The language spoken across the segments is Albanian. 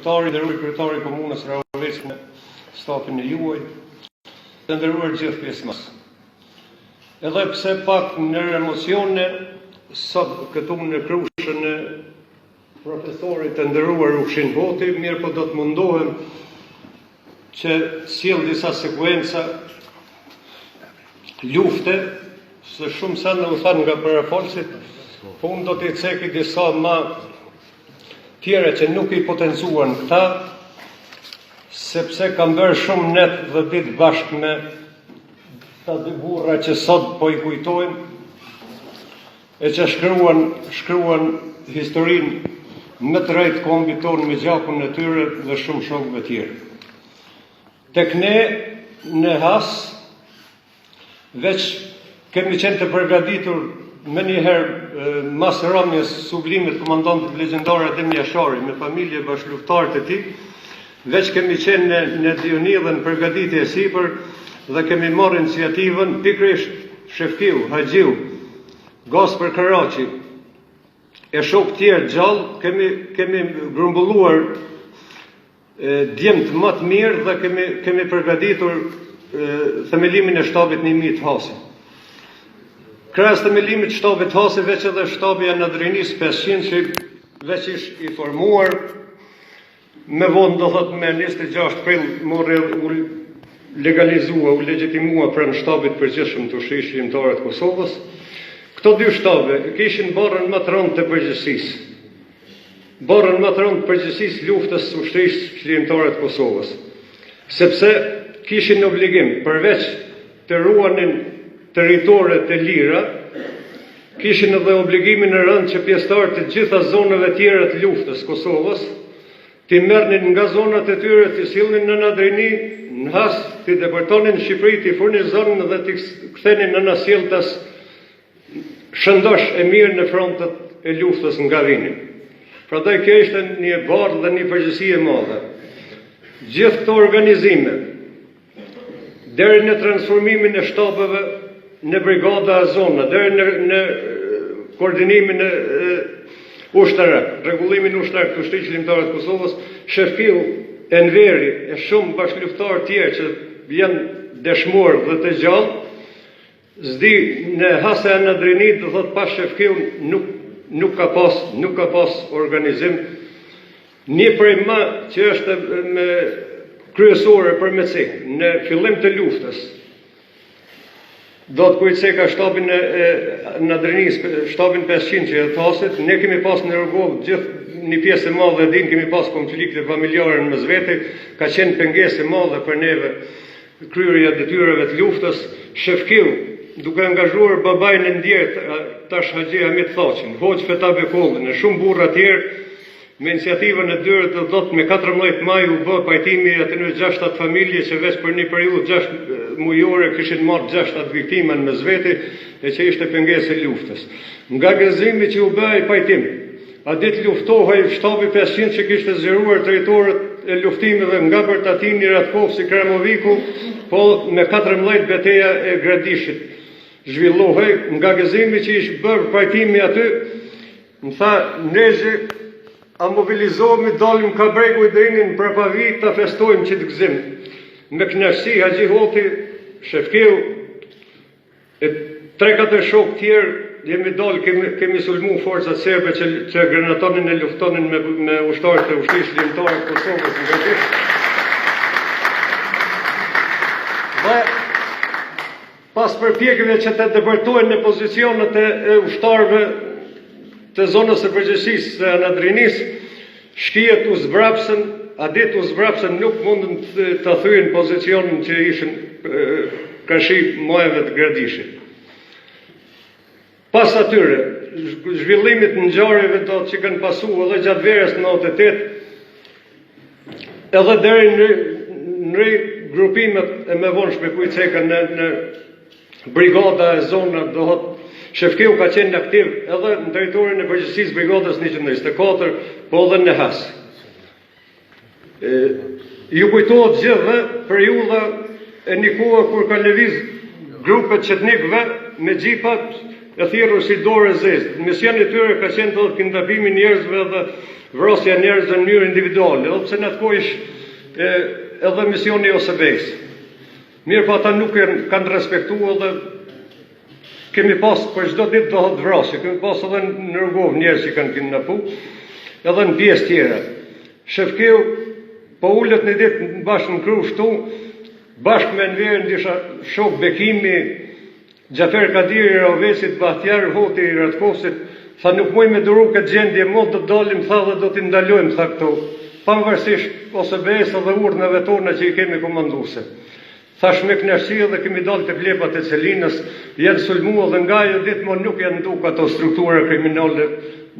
bashkëluftëtarë, i nderuar kryetar i komunës Rahovecit me stafin e juaj, të nderuar gjithë pjesëmarrës. Edhe pse pak në emocione, sot këtu në Krushën e profesorit të nderuar Ukshin Hoti, mirëpo do të mundohem që sjell disa sekuenca lufte, se shumë sene u thanë nga parafolësit, po unë do t'i ceki disa ma tjera që nuk i potencuan këta, sepse kam bërë shumë net dhe ditë bashkë me këta dy burra që sot po i kujtojmë, e që shkruan, shkruan historinë më të re të kombit tonë me gjakun e tyre dhe shumë shokëve tjerë. Tek ne në Has, veç kemi qenë të përgatitur menjëherë mas ramjes sublime të komandantit legjendar Adem Jashari me familje bashkëluftëtarët e tij, veç kemi qenë në, në dijeni dhe në përgatitje e sipër dhe kemi marrë iniciativën pikërisht Shefkiu, Haxhiu, Gaspër Karaçi e shokë tjerë gjallë kemi kemi grumbulluar djemtë më të mirë dhe kemi kemi përgatitur themelimin e shtabit 1000 të Hasit. Krahas themelimit të shtabit të Hasit veç edhe shtabi i Anadrinisë 500 që veç ish i formuar Me vonë, do thotë me 26 prill morri u legalizua, u legjitimua pranë shtabit të përgjithshëm të Ushtrisë Çlirimtare të Kosovës. Këto dy shtabe kishin barrën më të rëndë të përgjegjësisë. Barrën më të rëndë të përgjegjësisë luftës së Ushtrisë Çlirimtare të Kosovës. Sepse kishin obligim përveç të ruanin territore të lira, kishin edhe obligimin e rëndë që pjesëtarët e të gjitha zonave tjera të luftës Kosovës t'i merrnin nga zonat e tyre, t'i sillnin në Anadrini, në Has, t'i depërtonin në Shqipëri, t'i furnizonin dhe t'i kthenin anasjelltas shëndosh e mirë në frontet e luftës nga vinin. Prandaj kjo ishte një barrë dhe një përgjegjësi e madhe. Gjithë këto organizime deri në transformimin e shtabeve në brigada e zona, deri në, në koordinimin e, e ushtarak, rregullimin ushtarak të Ushtrisë Çlirimtare të Kosovës, Shefkiu, Enveri e shumë bashkëluftëtarë tjerë që janë dëshmorë dhe të gjallë, S'di në Has e Anadrini do thot pa Shefkiun nuk nuk ka pas nuk ka pas organizim një prej më që është me kryesore për me cek në fillim të luftës do të kur ceka shtabin e, e Anadrinisë, shtabin 500 që e të Hasit, ne kemi pas në Rugovë gjithë një pjesë e madhe e din kemi pas konflikte familjare në mes vete, ka qenë pengesë e madhe për neve kryerja e detyrave të luftës, Shefkiu, duke angazhuar babain e ndjerë tash Haxhi Hamit Thaçin, Hoxhë Feta Bekollin e shumë burra tjerë, me iniciativën e tyre do të thotë me 14 maj u bë pajtimi i atyre 6-7 familje që veç për një periudhë 6 mujore kishin marrë 6-7 viktima në mes veti e që ishte pengesë e luftës. Nga gëzimi që u bë ai pajtim, Atë ditë luftohej shtabi 500 që kishte zgjeruar territoret e luftimeve nga Bërtatini, Ratkovci, Kramoviku, po me 14 beteja e Gradishit zhvillohej, nga gëzimi që ish bërë pajtimi aty, më tha Nexhi, a mobilizohemi dalim ka bregu i Drinit në prapavijë ta festojmë qit gëzim. Me kënaqësi Haxhi Hoti, Shefkiu, E tre katër shokë tjerë jemi dalë kemi kemi sulmu forcat serbe që që granatonin e luftonin me me ushtarët e ushtrisë çlirimtare të Kosovës në Gradish. Dhe pas përpjekjeve që të depërtojnë në pozicionet e, e ushtarëve të zonës së përgjegjësisë së Anadrinisë, shkijet u zbrapsën, atë ditë u zbrapsën nuk mundën të thyejnë pozicionin që ishin karshi majave të Gradishit. Pas atyre, zhvillimit të ngjarjeve do që kanë pasu edhe gjatë verës 98, edhe deri në, në grupimet e mëvonshme ku i ceka në, në brigada e zona do thot Shefkiu ka qenë aktiv edhe në territorin e përgjegjësisë brigadës 124, po edhe në Has. E, ju kujtohet gjithëve periudha e një kohë kur kanë lëviz grupet çetnikëve me xhipat e thirrur si dorë e zezë. Misioni i tyre ka qenë thotë kidnapimi i njerëzve dhe vrasja e njerëzve në mënyrë individuale, edhe pse në atë kohë ish e, edhe misioni i OSBE-së. Mirëpo ata nuk e kanë respektu edhe kemi pas për çdo ditë do thotë vrasje, kemi pas edhe në Rugovë njerëz që kanë kidnapu, edhe në pjesë tjera. Shefkiu po ulet një ditë bashkë në Krushë ktu, bashkë me Enverin disa shokë Bekimi, Xhafer Kadiri i Rahovecit, Bahtjar Hoti i Ratkovcit, tha nuk muj me duru këtë gjendje mo do të dalim tha dhe do t'i ndalojmë tha këto, pavarësisht OSBE-së dhe urdhnave tona që i kemi komanduese. Thash me kënaqësi edhe kemi dalë te plepat e Celinës, janë sulmu dhe nga ajo ditë mo nuk janë duk ato struktura kriminale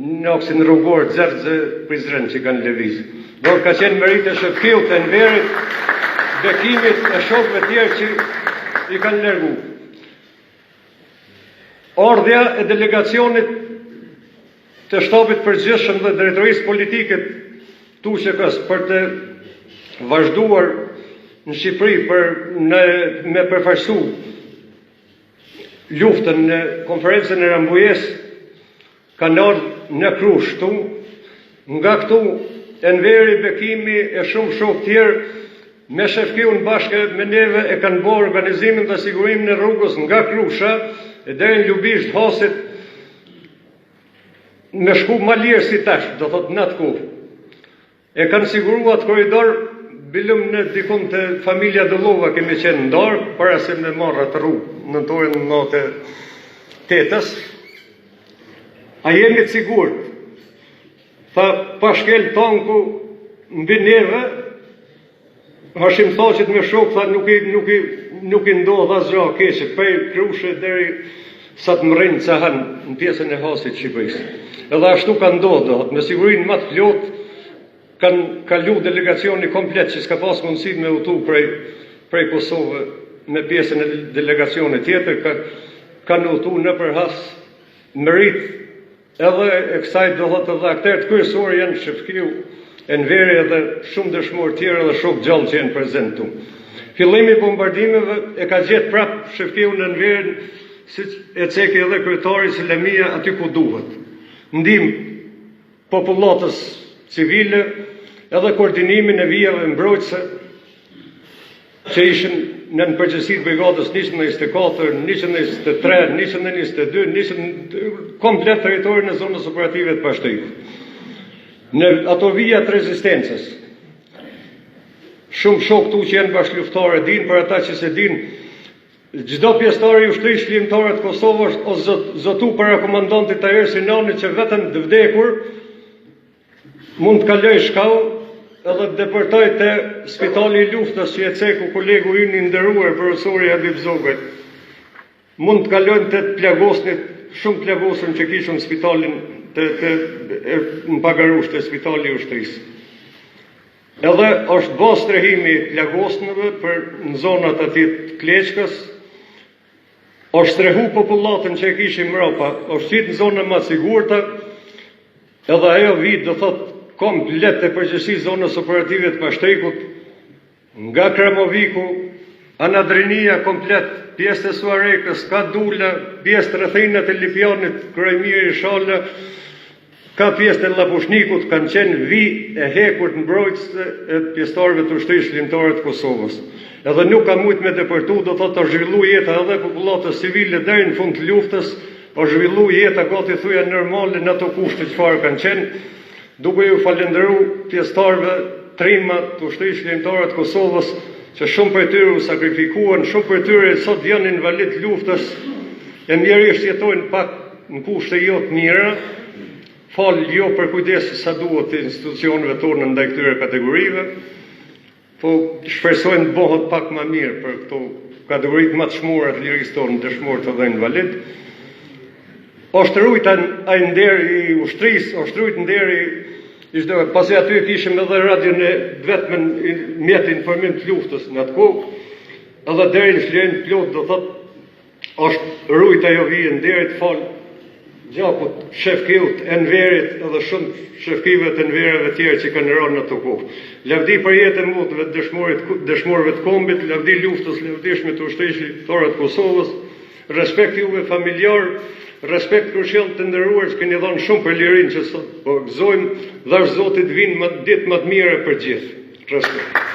në aksin rrugor Xerxë Prizren që kanë lëviz. Do ka qenë meritë e Shefkiut, Enverit, Bekimit e shokëve tjerë që i kanë largu. Ardhja e delegacionit të shtabit përgjithshëm dhe drejtorisë politike të UÇK-së për të vazhduar në Shqipëri për në, me përfaqësu luftën në konferencën e Rambujesë Kanë ardhë në Krushë këtu, nga këtu Enveri, Bekimi e shumë shokë tjerë me Shefkiun bashkë me neve e kanë bo organizimin dhe sigurimin e rrugës nga Krusha e deri në Lubizhdë Hasit me shku ma lirë si tash, do thotë në atë kohë. E kanë siguru atë korridor, bilëm në dikun te familja Dellova kemi qenë në darkë, para se me marrë atë rrugë, nëntorin 98-ës. A jemi të sigurt? Tha, pa shkel tanku mbi neve, Hashim Thaçit me shokë, tha, nuk i, nuk i, nuk i ndodh asgjë e keqe, prej Krushe deri sa të mrrin Cahan në pjesën e Hasit të Shqipërisë. Edhe ashtu ka ndodhë, do thotë, me sigurinë më të plotë, kanë kalu delegacioni komplet që s'ka pas mundësi me udhtu prej, prej Kosovë me pjesën e delegacionit tjetër, ka, kanë udhtu nëpër Has, meritë Edhe e kësaj do thotë edhe akterët kryesorë janë Shefkiu, Enveri edhe shumë dëshmorë tjerë edhe shokë gjallë që janë prezent këtu. Fillimi i bombardimeve e ka gjetë prap Shefkiun Enverin siç e ceki edhe kryetari Selamia aty ku duhet. Ndihmë popullatës civile edhe koordinimin e vijave mbrojtëse që ishin nën përgjegjësi të brigadës 124, 123, 122, 100, komplet territorin e zonës operative të Pashtrikut. Në ato vija të rezistencës, shumë shokë këtu që janë bashkëluftëtarë e dinë, për ata që s'e dinë, çdo pjesëtar i ushtrisë çlirimtare të Kosovës është zotu para komandantit Tahir Sinanit që vetëm të vdekur Mund të kaloj shkau edhe të depërtoj te spitali i luftës që e ceku kolegu ynë i nderuar profesori Habib Zogaj. Mund të kalojmë te të plagosnit, shumë të plagosur që kishim në spitalin të, të, e, në Pagarush te spitali i ushtrisë. Edhe është bo strehimi i plagosnëve për në zonat aty të Kleçkës, Është strehu popullatën që e kishim mrapa, është qitë në zona ma të sigurta, edhe ajo vijë do thot komplet e përgjegjësisë zonës operative të Pashtrikut, nga Kramoviku, Anadrinia komplet, pjesë të Suharekës, Kadula, pjesë të rrethinat e Lipjanit, Krojmiri, Shala, Ka pjesë të Llapushnikut kanë qenë vijë e hekurt mbrojtëse e pjesëtarëve të Ushtrisë Çlirimtare të Kosovës. Edhe nuk ka mujt me depërtu, do thotë është zhvillu jeta edhe e popullatës civile deri në fund të luftës, është zhvillu jeta gati thuja normale në ato kushte çfarë kanë qenë, duke ju falënderu pjesëtarëve trima të Ushtrisë Çlirimtare të Kosovës që shumë prej tyre u sakrifikuan, shumë prej tyre sot janë invalid të luftës e mjerisht jetojnë pak Në kushte jo të mira, falë jo përkujdesjes sa duhet të institucioneve tona ndaj këtyre kategorive, po shpresojmë të bëhet pak më mirë për këto kategoritë më të çmuara të lirisë tonë, dëshmorët dhe invalid. Është rujt ai nder i ushtrisë, është rujt nderi i çdo, pasi aty e kishim edhe radion e vetmen mjet informim të luftës në atë kohë, edhe deri në çlirim të plotë do thotë Është rujt ajo vijë e nderit falë gjakut Shefkiut, Enverit edhe shumë Shefkive të Envereve tjerë që kanë rënë në ato kohë. Lavdi për jetë e motëve të dëshmorit, dëshmorëve të kombit, lavdi luftës lavdishme të ushtrisë çlirimtare të Kosovës, respekt juve familjar. Respekt Krushjan të nderuar që keni dhënë shumë për lirinë që sot po gëzojmë, dhashtë Zoti të vinë më ditë më të mira për gjithë. Respekt.